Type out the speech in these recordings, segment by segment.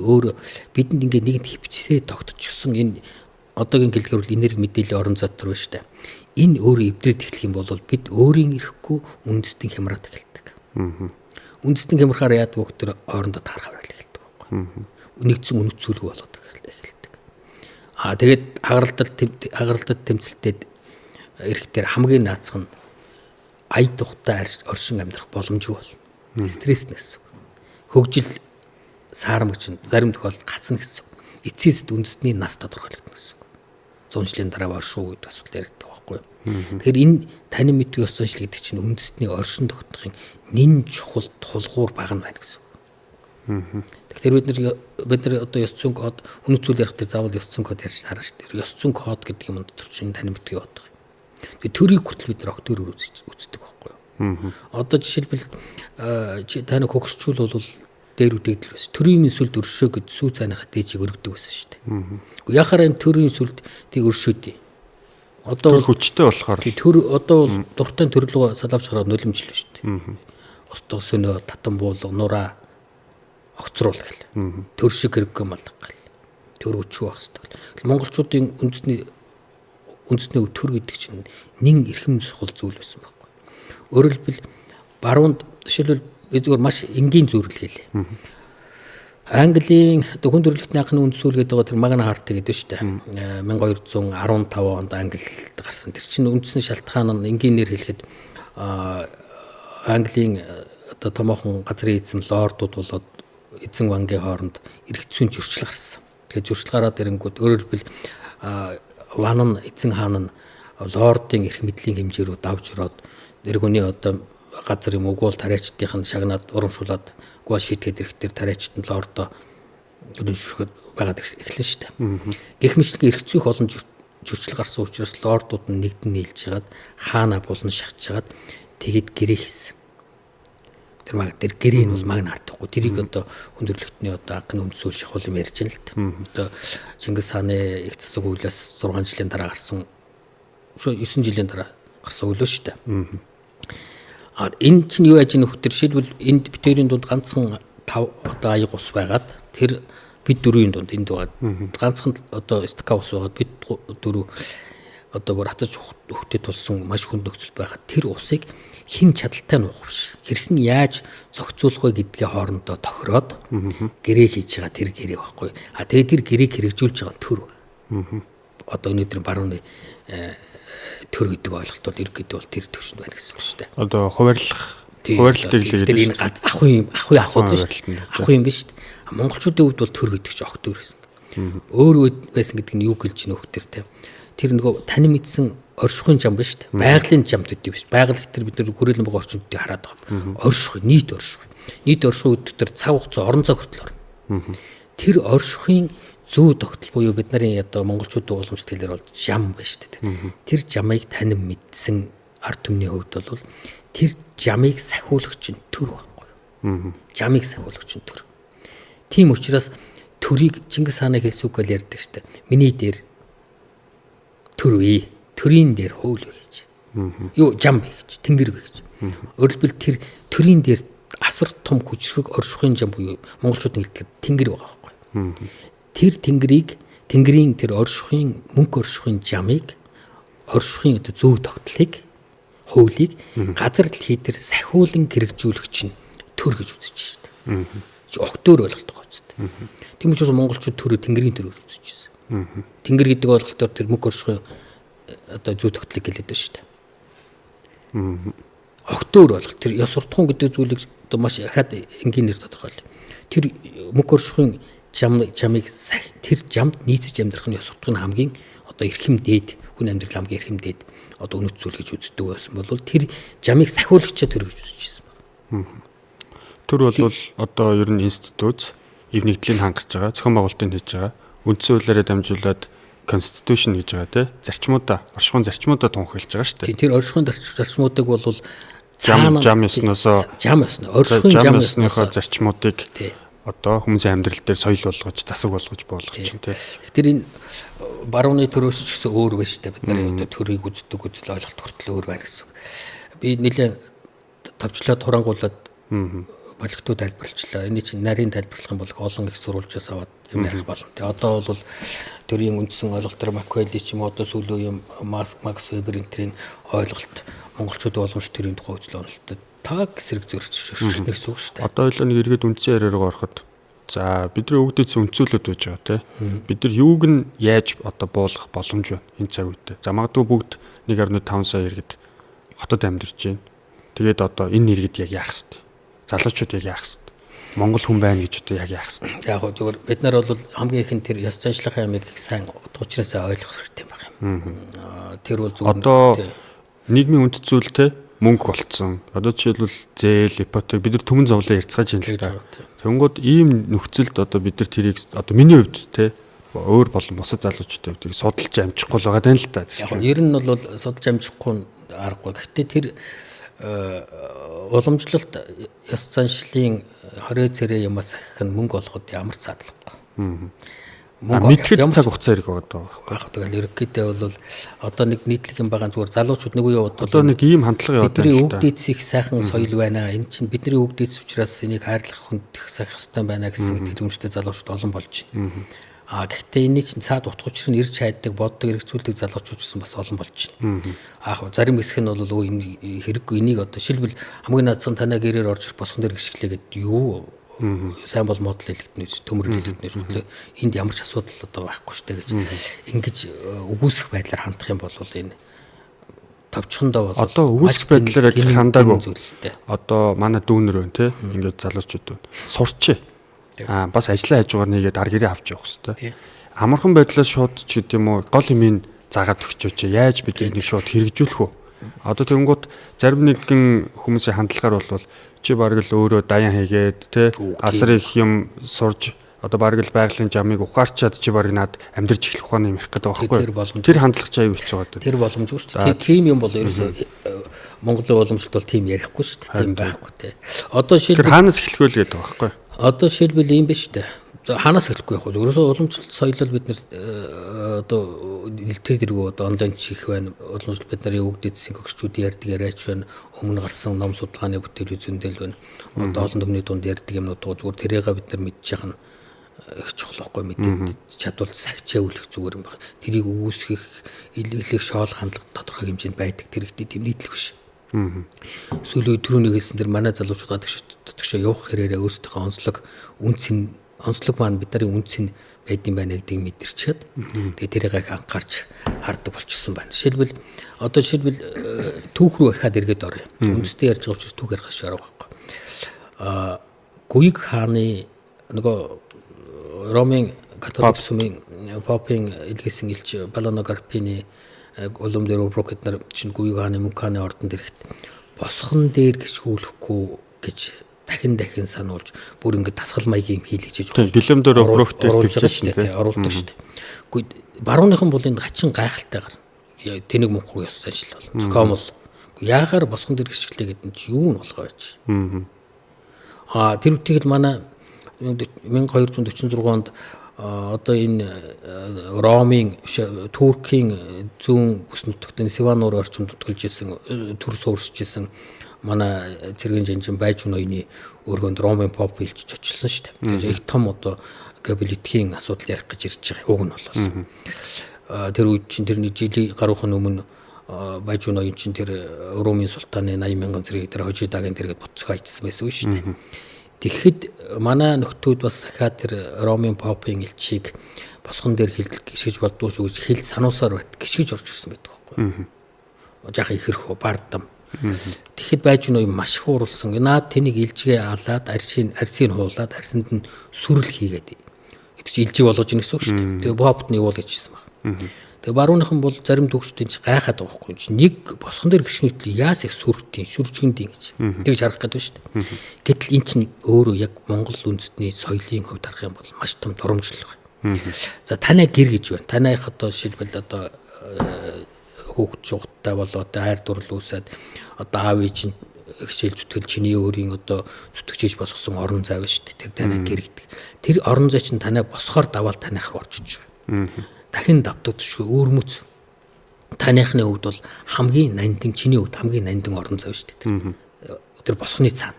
өөр бидэнд ингээд нэгэнт хөвчсээ тогтчихсон энэ одоогийн гэлгээр бол энерги мэдээллийн орон зай дотор байна шүү дээ. Энэ өөрөө эвдрээд эхлэх юм бол бид өөрийн ирэхгүй үндэстэн хямраад эхэлдэг. Үндэстэн хямрахаар яадаг вэ гэхээр хоорондоо таарах аврал эхэлдэг байхгүй. Нэгдсэн үнэт зүйлгүй болоод эхэлдэг. Аа тэгээд хагаралтад тэмцэлтэд эрх дээр хамгийн наацх нь ая тухтай оршин амьдрах боломжгүй болно. Стресс гэсэн. Хөгжил саарамгч зарим тохиолдолд гацна гэсэн. Эцсийн эцэст үндэсний нас тодорхойлогдно гэсэн. 100 жилийн дараа оршин гэдэг асуудал яригддаг байхгүй юу. Тэгэхээр энэ танин мэдгүй ёс заншил гэдэг чинь үндэсний оршин тогтнохын нэн чухал тулгуур баг нь байна гэсэн. Тэгэхээр бид нар одоо ёс зүйн код, үнэт зүйл ярих дээр заавал ёс зүйн код ярьж хараа шүү дээ. Ёс зүйн код гэдэг юм дотор чинь танин мэдгүй бодох. Тэгээ төрийг хүртэл бид нар огтөр үздэг байхгүй юу. Одоо жишээлбэл таны хөгшчүүл бол дээр үдэгдэл байсан. Төрийн сүлд өршөө гэд сүү цааныхаа дээжийг өргөдөг байсан шүү дээ. Гэхдээ яхаараа энэ төрийн сүлд тийг өршөөдэй. Одоо төр хүчтэй болохоор төр одоо бол дуртай төрлөгөө салавч гараад нулимжлээ шүү дээ. Устга сөнөө, татан буулга, нураа огцруул гэл. Төр шиг хэрэггүй малга гэл. Төр өчгөө байх хэрэгтэй. Монголчуудын үндэсний төр гэдэг чинь нэн эрхэм чухал зүйл байсан байхгүй. Өөрөөр хэлбэл баруунд жишээлбэл би зүгээр маш энгийн зөвлөл хэлье. Английн одоо хүн төрөлхтний анхны үндэс үйл гэдэг байгаа тэр Магна Харта гэдэг шүү дээ. 1215 онд Англид гарсан. Тэр чинь үндсэн шалтгаан нь энгийнээр хэлэхэд Английн одоо томоохон газрын эзэн лордууд болоод эзэн вангийн хооронд эрх зүйн зөрчил гарсан. Тэгэхээр зөрчил гараад ирэнгүүт өөрөөр хэлбэл ван нь эзэн хаан нь лордын эрх мэдлийн хэмжээ рүү давж ороод эргүний одоо газар юм угуул тариачдынх нь шагнаад урамшуулад гуа шийтгээд ирэх тэр тариачд нь лордоо төлөвшөрөхөд байгаад эхэлнэ шүү дээ. Гэх мэтлэг эрх зүйх олон зөрчил гарсан учраас лордууд нь нэгдэн нийлж хагаад хаана булан шахаж хагаад тэгэд гэрээ хийсэн. Тэр маг тэр гэрээ нь бол магна хардахгүй. Тэрийг одоо хүндрэлтний одоо анхны үндсүүл шахуул юм ярьж байна л да. Одоо Чингис хааны их засаг хуулиас 6 жилийн дараа гарсан 9 жилийн дараа гарсан хууль шүү дээ. А энэ чинь юу яаж нөхдөр жишээлбэл энд битэрийн дунд ганцхан 5 одоо аяг ус байгаад тэр бид дөрвийн дунд энд байгаа ганцхан одоо стка ус байгаад бид дөрөв одоо бүр хатаж өгтөд тулсан маш хүнд нөхцөл байхад тэр усыг хэн чадaltaй нь уух биш. Хэрхэн яаж зохицуулах вэ гэдгээ хоорондоо тохироод гэрээ хийж байгаа тэр гэрээ байхгүй. А тэгээд тэр гэрээг хэрэгжүүлж байгаа нь төр. Одоо өнөөдөр барууны төр гэдэг ойлголт бол ерөнхийдөө бол тэр төвшөнд байна гэсэн үг шүү дээ. Одоо хуваарлах хуваарлалт ирлээ гэдэг. Энэ ах ахуй асуудал шүү дээ. Ахуй юм биш шүү дээ. Монголчуудын хувьд бол төр гэдэг чинь огт өөр байсан. Өөр байсан гэдэг нь юу гэлж нөх тэр те. Тэр нөгөө танин мэдсэн оршихуйн жам биш шүү дээ. Байгалийн жам төдий биш. Байгаль гэтэр бид нэр хүрээлэн байгаа орчинд хараад байгаа. Оршихуй, нийт оршихуй. Нийт оршихуй дотор цаг хугацаа орон зай хүртэл орно. Тэр оршихуйн зүү тогтол буюу бид нарын одоо монголчуудын уламжлалт хэлээр бол жам байна шүү дээ. Тэр жамыг танин мэдсэн ард түмний хувьд бол тэр жамыг сахиулагч нь төр байхгүй. Жамыг сахиулагч нь төр. Тийм учраас төрийг Чингис хааны хэлсэн үг гэл ярьдаг шүү дээ. Миний дээр төр бий. Төрийн дээр хууль бий гэж. Юу жам бий гэж, тэнгэр бий гэж. Өөрөлдвөл тэр төрийн дээр асар том хүчрхэг оршихуйн жам буюу монголчуудын хэлдгээр тэнгэр байгаа байхгүй. Тэр тэнгэрийг тэнгэрийн тэр оршихуйн мөнх оршихуйн жамыг оршихуйн одоо зөв тогтлыг хуулийг газар дэлхий дээр сахиулан хэрэгжүүлэгч нь төр гэж үзэж шээ. Огт өөр ойлголт байгаа үст. Тийм учраас монголчууд төрөө тэнгэрийн төр гэж үзэж байсан. Тэнгэр гэдэг ойлголтоор тэр мөнх оршихуйн одоо зөв тогтлыг хэлээд байна шүү дээ. Огт өөр ойлголт. Тэр ёс суртахуун гэдэг зүйлийг одоо маш ахаад энгийнээр тодорхойлоо. Тэр мөнх оршихуйн жамыг тэр жамд нийцэж амьдрах нь ёс суртахуун хамгийн одоо эрхэм дээд хүн амьдрал хамгийн эрхэм дээд одоо үнэт зүйл гэж үздэг байсан бол тэр жамыг сахиулагчаа төр гэж үзэж байсан байна. Төр бол одоо ер нь институт эв нэгдлийг хангаж байгаа, зохион байгуулалтыг хийж байгаа, үндсэн хуулиараа дамжуулаад constitution гэж байгаа тий. Зарчмуудаа, оршихуйн зарчмуудаа тунхаглаж байгаа шүү дээ. Тэр оршихуйн зарчмуудыг бол жам ёсноосоо жам ёсно, оршихуйн жам ёсныхоо зарчмуудыг одоо хүмүүсийн амьдрал дээр соёл болгож, засаг болгож буулгах чинь тий. Тэгэхээр энэ барууны төрөөс ч гэсэн өөр байна шүү дээ. Бид нарын одоо төрийг үздэг үзэл ойлголт хүртэл өөр байна гэсэн үг. Би нэлээд товчлоод хурангуулад Болготой тайлбарлчлаа. Эний чинь нарийн тайлбарлах юм бол олон их сурвалжаас аваад юм ярих боломжтой. Одоо бол төрийн үндсэн ойлголтоор Маквели ч юм уу одоо сүүлийн үеийн Макс Вебер энтрийн ойлголт монголчууд боломж төрийн тухай үзэл онолтой таг эсрэг зөрч шөршилтнэ гэсэн үг шүү дээ. Одоо хоёлаа нэг эргээд үндсэн яриа руу ороход за бидний өвгдөдсөн үндсүүлүүд байж байгаа тий. Бид нар юуг нь яаж одоо буулгах боломж байна энэ цаг үедээ. За магадгүй бүгд 1.5 сая иргэд хотод амьдарч байна. Тэгээд одоо энэ иргэд яг яах хэвтэй? Залуучууд яг яах хэвтэй? Монгол хүн байна гэж одоо яг яах хэвтэй? Яг гоо зүгээр бид нар бол хамгийн ихэнд тэр ёс заншлахын ямыг их сайн утга учираасаа ойлгох хэрэгтэй байх юм. Тэр бол зүгээр одоо нийгмийн үнд зүйл те мөнгө болцсон. Одоо жишээлбэл зээл, ипотек бид нар түмэн зовлон ярьцгааж байна л та. Тэнгууд ийм нөхцөлд одоо бид нар тэрийг одоо миний хувьд те өөр болон бусад залуучуудын хувьд судалж амжихгүй л байгаа даа л та. Яг ер нь бол судалж амжихгүй аргагүй. Гэхдээ тэр уламжлалт ёс заншлын хорой цэрээ юмас ахих нь мөнгө олоход ямар ч саадлахгүй. Мөнгө мэдэхэд цаг хугацаа хэрэг байгаа даа. Яг тэгэл ерөнхийдөө бол одоо нэг нийтлэг юм байгаа зүгээр залуучууд нэг үе одоо нэг ийм хандлага яваад байна. Бидний өвгдээдс их сайхан соёл байна. Энэ чинь бидний өвгдээдс учраас энийг хайрлах хүндэх сахих ёстой байна гэсэн итгэл үнэмштэй залуучууд олон болж байна. А гэхдээ энэний чинь цаад утга учир нь ирж хайдаг, боддог, эргэцүүлдэг залуучууд ч гэсэн бас олон болж байна. Аа яг зарим хэсэг нь бол өө энэ хэрэггүй энийг одоо шилбэл хамгийн наадсан танаа гэрээр орж ирэх босгон дээр гიშгэлээ гэд юу сайн бол модал хэлэгдэнэ үз төмөр хэлэгдэнэ үз энд ямар ч асуудал одоо байхгүй штэ гэж ингэж үгүйсэх байдлаар хандах юм бол энэ товчхондоо бол одоо үгүйсэх байдлаар яг хандаагүй. Одоо манай дүүнер байна те ингээд залуучууд байна. Сурчээ. Аа бас ажлын хажуугаар нэгээд ар гэрээ авч явах хэвээр. Амархан байдлаар шууд ч гэдэм юм уу гол юмыг заагаад өгчөөч. Яаж бид энийг шууд хэрэгжүүлэх вэ? Одоо тэгэнгүүт зарим нэгэн хүмүүсийн хандлагаар бол чи бараг л өөрөө даян хийгээд те асар их юм сурж одоо бараг л байгалийн жамыг ухаарчаад чи бараг над амьдарч эхлэх ухааны юм ярих гэдэг байгаа байхгүй. Тэр хандлага чи аюу хэцүү байгаа. Тэр боломжгүй шүү дээ. Тийм юм бол ерөөсөө Монголын уламжлалт бол тийм ярихгүй шүү дээ. Тийм байхгүй те. Одоо жишээлбэл хаанаас эхлэх вэ гэдэг байгаа байхгүй. Одоо жишээлбэл ийм биш үү? За хаанаас эхлэхгүй яг ерөөсөө уламжлалт соёлол бид нэр одоо нэлтэд тэргүй одоо онлайн чих байна. Уламжлалт бид нарын өвгд эцсийн хөгшчүүд ярьдаг яриач байна. Өмнө гарсан ном судалгааны бүтээлүүд зөндөл байна. Одоо олон түмний дунд ярьдаг юмнууд зүгээр тэрийг бид нар мэдчих нь их чухал байхгүй мэдээд чадвал сагчаавлах зүгээр юм байна. Тэрийг үүсгэх, илэглэх шоол хандлага тодорхой хэмжээнд байдаг. Тэр ихтэй тийм нийтлэг биш. Сүүлийн түрүүний хэлсэн тэр манай залуучууд гадагш явах хэрээрээ өөрсдийнхөө онцлог үнц нь онцлог маань бид нарын үнц нь байдсан байна гэдгийг мэдэрчээд тэгээ тэрийг их анхаарч хардаг болчихсон байна. Жишээлбэл одоо жишээлбэл түүх рүү ахаад эргээд оръё. Үндэстэй ярьж байгаа учраас түүх ярих шаардлага байхгүй. Аа Гуйг хааны нөгөө Ромын католик сүмийн попын илгээсэн элч Балано Гарпини улам дээр Оброк эднэр чинь Гуйг хааны Мөнх хааны ордонд ирэхэд босхон дээр гიშгүүлэхгүй гэж дахин дахин сануулж бүр ингээд дасгал маягийн юм хийлгэж Гэлэм дээр Оброк дээр тэгж дээ оруулдаг шүү дээ. Үгүй барууныхан бол энэ хачин гайхалтайгаар тэнэг мөнхөг ёс заншил бол зохиомол яагаар босгон дээр гიშгэлээ гэдэг нь чи юу нь болох вэ? Аа тэр үтгийг манай 1246 онд одоо энэ Ромын Туркийн зүүн бүс нутагт Сиван нуур орчимд нутгалж исэн төр суурьшиж исэн манай цэргийн жанжин Байжун ноёны өргөнд Ромын поп илчиж очилсан шүү дээ. Тэгэхээр их том одоо геополитикийн асуудал ярих гэж ирж байгаа. Уг нь бол. Тэр үед чинь тэрний жилийн гаруйхан өмнө Байжун ноён чинь тэр Ромын султааны 80 мянган зэрэг тэр Хожидагийн тэргээд буцгаа ичсэн байсан шүү дээ. Тэгэхэд манай нөхдүүд бас сахиад тэр Ромын попын элчийг босгон дээр хилдэл гიშгэж болдгоо шүү гэж хил сануусаар бат гიშгэж орж ирсэн байдаг байхгүй. Жаахан ихэрхүү бардам. Тэгэхэд байж нөө маш их ууралсан. Наад тэнийг илжгээ алаад аршин арсыг хуулаад арсанд нь сүрэл хийгээд. Гэдэг чи илжиг болгож ийн гэсэн үг шүү дээ. Тэгээ попт нь явуул гэжсэн баг. Тэгээ барууныхан бол зарим төгсдийн чи гайхаад байгаа байхгүй чи нэг босгон дээр гიშгэн яас их сүртийн сүржгэндийн гэж. Тэгж харах гэдэг шүү дээ. Гэтэл эн чинь өөрөө яг Монгол үндэстний соёлын хувьд харах юм бол маш том дурамжлал байна. За танай гэр гэж байна. Танайх одоо жишээлбэл одоо хүүхд чухттай бол одоо хайр дурлал үүсээд одоо аав ээж нь хичээл зүтгэл чиний өөрийн одоо зүтгэж босгосон орон зай байна шүү дээ. Тэр танай гэр гэдэг. Тэр орон зай чинь танай босгоор даваал таных руу орчиж байгаа. Дахин давтагдчихгүй өөрмөц. Таныхны хувьд бол хамгийн нандин чиний хувьд хамгийн нандин орон зай шүү дээ. Тэр босгоны цаана.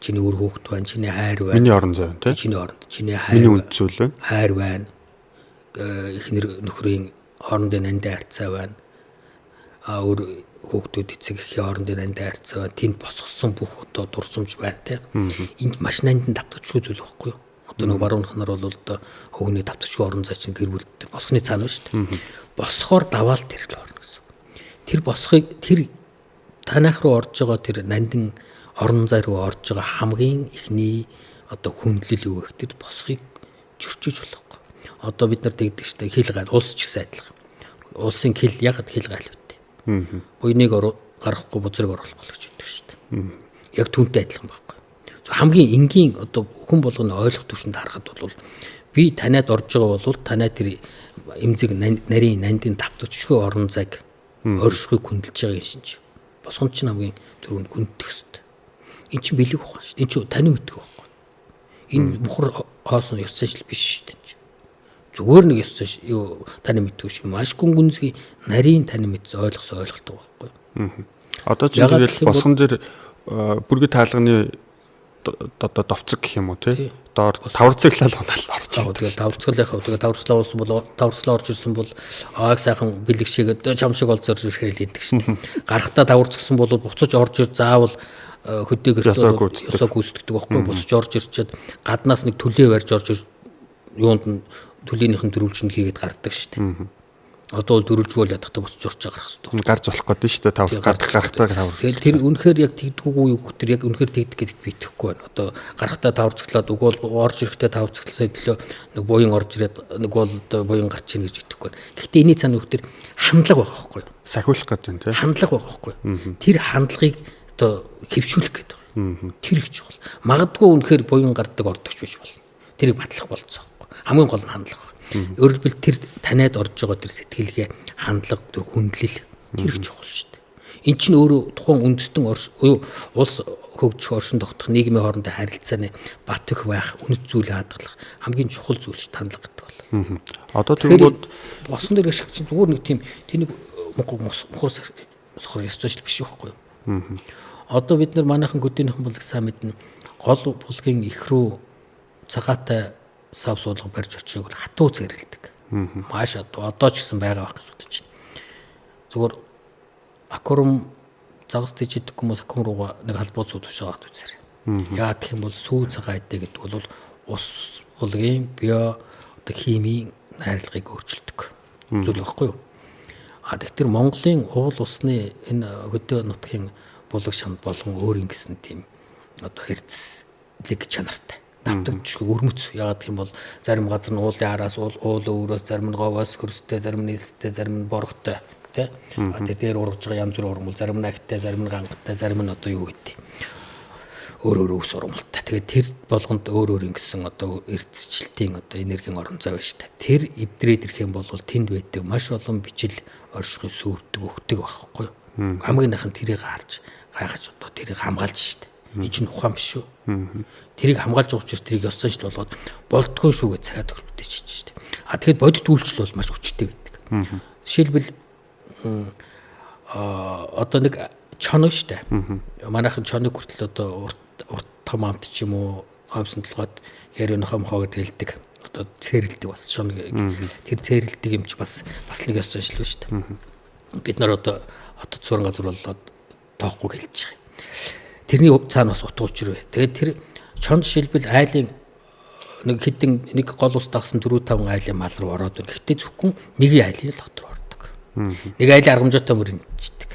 Чиний үр хүүхэд байна, чиний хайр байна. Миний орон зай байна тий. Чиний оронд чиний хайр. Миний үнд зүйл байна. Хайр байна. Эхнэр нөхрийн хоорондын нандин харьцаа байна. А өөр хүүхдүүд эцэг эхийн хоорондын нандин харьцаа байна. Тэнд босгосон бүх одоо дурсамж байна тий. Энд маш нандин давтагчгүй зүйл байхгүй юу? Одоо нэг баруун ханаар бол одоо хөвгний давтагчгүй орон зай чинь гэр бүл төр босгоны цаана шүү дээ. Босгоор даваал тэр л орно гэсэн үг. Тэр босхыг тэр танаах руу орж байгаа тэр нандин орон зай руу орж байгаа хамгийн эхний одоо хүндлэл юу гэх тэр босхийг зөрчиж болохгүй. Одоо бид нар тэгдэг штэ хил гайл улс ч гэсэн адилхан. Улсын хил яг хил гайл үтэй. Буйныг гаргахгүй бузрыг оруулахгүй гэж хэлдэг штэ. Яг түүнтэй адилхан байхгүй. Хамгийн энгийн одоо хүн болгоны ойлгох төвшөнд харахад бол би таниад орж байгаа бол танай тэр эмзэг нарийн нандин давтагчгүй орон зайг оршихуйг хүндэлж байгааг шинж. Босгонд чинь хамгийн түрүүнд хүндэх хэвээр. Эн чинь бэлэг ухаан шүү. Эн чинь таны мэддэг байхгүй. Энэ бухар хоосон ёс заншил биш шүү дээ. Зүгээр нэг ёс заншил юу таны мэддэг шүү. Маш гүн гүнзгий нарийн таны мэдс ойлгосон ойлголт байхгүй. Одоо чинь тэгэл босгон дээр бүргэд таалганы одоо довцог гэх юм уу тий. Доор таварцаглал унаал орж ирдэг. Тэгээд таварцаглалынхаа тэгээд таварцлаа уулсан бол таварцлаа орж ирсэн бол ааг сайхан бэлэг шиг чам шиг олзорж ирэхээр л идэг шүү дээ. Гарахтаа таварцгсан бол буцаж орж ир заавал хөдөөгөр ёсоо гүйцэтгэдэг байхгүй, буцаж орж ирчээд гаднаас нэг төлөө барьж орж ир юунд нь төлөөнийх нь дөрвөлжинд хийгээд гардаг шүү дээ. Одоо бол дөрвөлжгүй л ядахта буцаж орж гарах хэрэгтэй. Гарч болох гэдэг шүү дээ. Тавар гарахтаа тавар. Тэгээд тэр үнэхээр яг тэгдэггүй юу тэр яг үнэхээр тэгдэг гэдэгт би итгэхгүй байна. Одоо гарахтаа таварцглаад үгүй бол орж ирэхдээ таварцгласны төлөө нэг буян орж ирээд нэг бол одоо буян гарч ийн гэж итгэхгүй байна. Гэхдээ энэний цаана тэр хандлага байх байхгүй юу? Сахиулах гэдэг юм тий. Хандлага байх байхгүй юу? Тэр хандлагыг одоо хэвшүүлэх гэдэг байна. Тэр их чухал. Магадгүй үнэхээр буян гардаг ордогч биш болно. Тэрийг батлах болцоо байхгүй. Хамгийн гол нь хандлага. Өөрөөр хэлбэл тэр таниад орж байгаа тэр сэтгэлгээ, хандлага, тэр хүндлэл тэр их чухал шүү дээ. Эн чинь өөрөө тухайн үндэстэн улс хөгжих, оршин тогтох, нийгмийн хоорондын харилцааны бат бэх байх, үнэт зүйлийг хадгалах хамгийн чухал зүйл шүү дээ хандлага гэдэг бол. Одоо тэгвэл босгон дээр ашиг чинь зүгээр нэг тийм тэнийг мухар сохор ёс заншил биш байхгүй юу? Одоо бид нар манайхан хөдөөнийхэн булаг сайн мэднэ. Гол булгийн их рүү цагаатай сав суулга барьж очихыг бол хатуу цэрэлдэг. Маш одоо ч гэсэн байгаа байх гэж бодож байна. Зүгээр аквариум загас тийждэг хүмүүс аквариум руугаа нэг халбуу сүү тушаагаад үзээрэй. Яагаад гэх юм бол сүү цагаан эдэ гэдэг бол ус булгийн био одоо химийн найрлагыг өөрчилдөг зүйл байхгүй юу? А тэгэхээр Монголын уул усны энэ хөдөө нутгийн булаг шанд болгон өөр ингэсэн тийм одоо эрдэслэг чанартай. Давтагдчихгүй өрмөц. Яагаад гэх юм бол зарим газар нь уулын араас уул өөрөөс, зарим нь говоос хөрстэй, зарим нь элстэй, зарим нь борогтой тий. А тэр дээр ургаж байгаа янз бүрийн ургамал, зарим нь агтай, зарим нь гангатай, зарим нь одоо юу гэдэг өөр өөр өвс ургамалтай. Тэгээд тэр болгонд өөр өөр ингэсэн одоо эрдэсчлэлтийн одоо энергийн орон зай байна шүү дээ. Тэр эвдрээд ирэх юм бол тэнд байдаг маш олон бичил оршихуй сүрдэг өгдөг байхгүй юу? Хамгийн нах нь тэрийг харж гайхаж одоо тэрийг хамгаалж шүү дээ. Энэ чинь ухаан биш шүү. Тэрийг хамгаалж байгаа учраас тэрийг ёс заншил болгоод болдгоо шүү гэж цагаа төгөлтэй чиж шүү дээ. А тэгэхээр бодит үйлчлэл бол маш хүчтэй байдаг. Жишээлбэл одоо нэг чон шүү дээ. Манайхан чоныг хүртэл одоо урт том амт ч юм уу хомсон толгойд хэрэг нохоо гэж хэлдэг. Одоо цэрэлдэг бас чон. Тэр цэрэлдэг юм чи бас нэг ёс заншил шүү дээ. Бид нар одоо хотод суурин газар боллоод тоохгүй хэлж байгаа юм. Тэрний цаана бас утга учир бай. Тэгээд тэр чон жишээлбэл айлын нэг хэдэн нэг гол ус дагсан 4-5 айлын мал руу ороод байна. Гэхдээ зөвхөн нэг айлын л дотор ордог. Нэг айлын аргамжаатай мөр нэгждэг.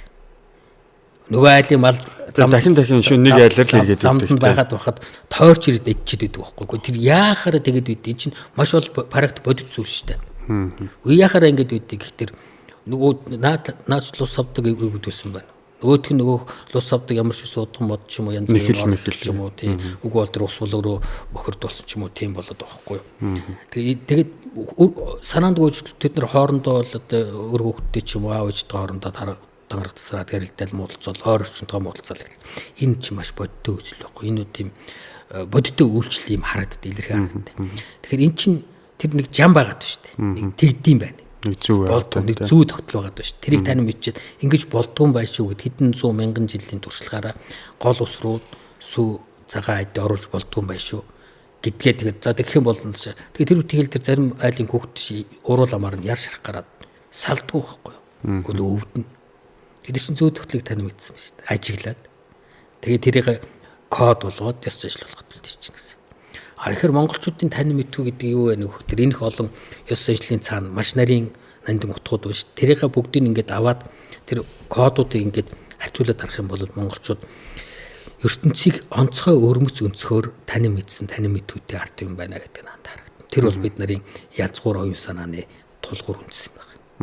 Нөгөө айлын мал зам дахин шүү нэг айлаар л эргээд замд нь байхад байхад тойрч ирээд идчихэд байдаг байхгүй. Тэр яахаараа тэгэд байд. Энэ чинь маш бол практ бодит зүйл шүү дээ. Үе яахаараа ингэж байдгийг гэхдээ нөгөө наач лус авдаг өгдөөсөн байна. Нөгөөх нь нөгөө лус авдаг ямар ч удган мод ч юм уу янз бүрийн ч юм уу тийм үгүй бол тэр ус булаг руу бохирдуулсан ч юм уу тийм болоод байгаа байхгүй юу. Тэгээд санаанд гүйж тэд нар хоорондоо бол одоо өр хүүхдтэй ч юм уу аав ээжтэй хоорондоо тангараг тасраад гэрэлтэл муудалцал ойр орчинтойгоо муудалцал гэл. Энэ ч маш бодиттой үйлчлэл байхгүй. Энэ тийм бодиттой үйлчлэл юм харагддаг, илэрхий харагддаг. Тэгэхээр эн чинь тэр нэг жам байгаад байна шүү дээ. Нэг тэгдэм байна. Нэг зүү болдгоо, нэг зүү тогтол байгаад байна шүү. Тэрийг тань мэдчихэд ингэж болдгоо байх шүү гэд хэдэн зуун мянган жилийн туршлагаараа гол ус руу сүү цагаан айд оруулж болдгоо юм байна шүү гэдгээ тэгээд за тэгэх юм бол тэгээд тэр үеийн тэр зарим айлын хүүхд уруул амаар нь яр шарах гараад салдгүй байхгүй юу. Гэхдээ өвдөн. Тэр чинь зүй тогтлыг тань мэдсэн ба шүү дээ. Ажиглаад. Тэгээд тэрийг код болгоод ёс заншил болгоод үлдчихсэн гэсэн. А тэгэхээр монголчуудын тань мэдвэ гэдэг юу вэ нөхөр тэр энэ их олон ёс заншлын цаана маш нарийн нандин утгууд байна шүү. Тэрийг бүгдийг ингээд аваад тэр кодуудыг ингээд харьцуулаад харах юм бол монголчууд ертөнцийг онцгой өвөрмөц өнцгөр танин мэдсэн танин мэдвүүтэй арт юм байна гэдэг нь харагдана. Тэр бол бид нарын язгуур оюун санааны тулгуур үндэс юм байна.